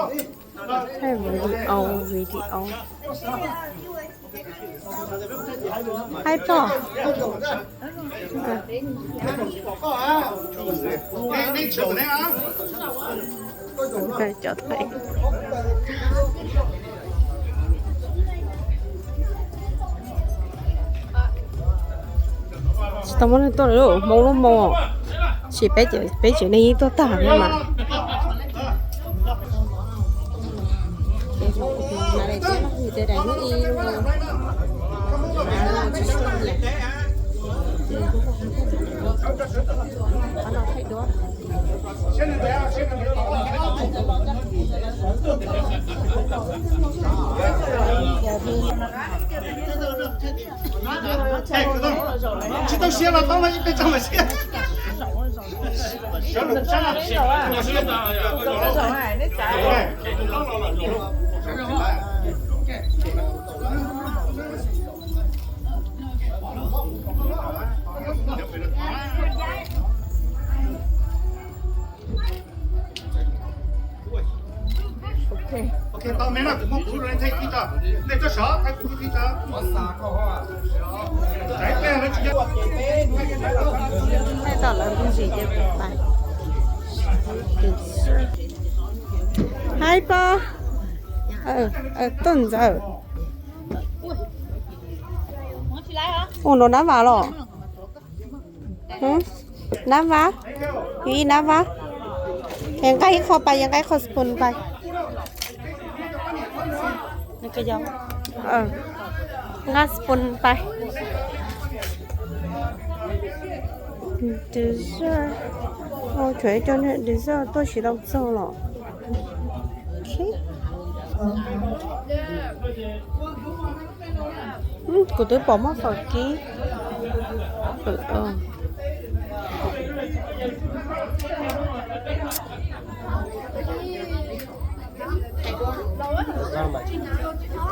Video, video. Hai pog. Cov thais. Tsis tau muaj neeg tuaj lawm, Hmoob lub moo. Sim peb, peb tsev neeg yeej tuaj tag li mas. Tsis tau siav los tau no, ib peb tsoom los siav. Thaij tom lawv me ntsis ces kuv pais. Hai pog, tuaj ntxawm. Ua no nab vas los? Nab vas, yus ib nab vas. Es nqa ib qho pais, yus nqa ib qho spoon pais. Nqa spoon pais. Dessert, tshuav ib co dessert tuaj tsis tau txog los. Kuv twb pom muaj fawm kib.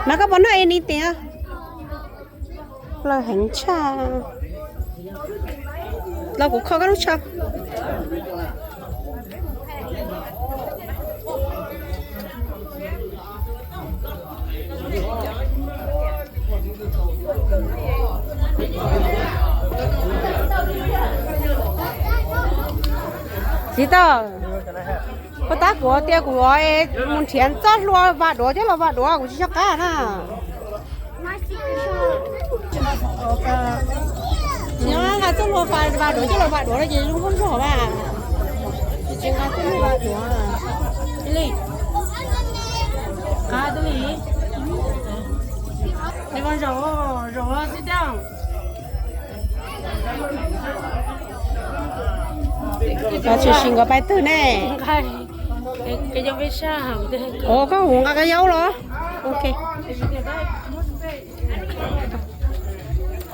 Mas koj puas noj anything? Lawv heev tshaj. Los kuv kho koj lub tsho. Txiv tau, puas tab kuv tias kuv mus nrhiav txoj hlua vas duav coj los vas duav, kuv tsis nco qab na. Tsis nqa txoj hlua vas duav coj los vas duav no ces zoo nkauj zog mas. Tsis nqa txoj hlua vas duav li. Qab li. Li ko zaum, zaum xib daj. Tshwm sim nkawd pais twg ne? Ua koj hu nqa koj yau los? Ok.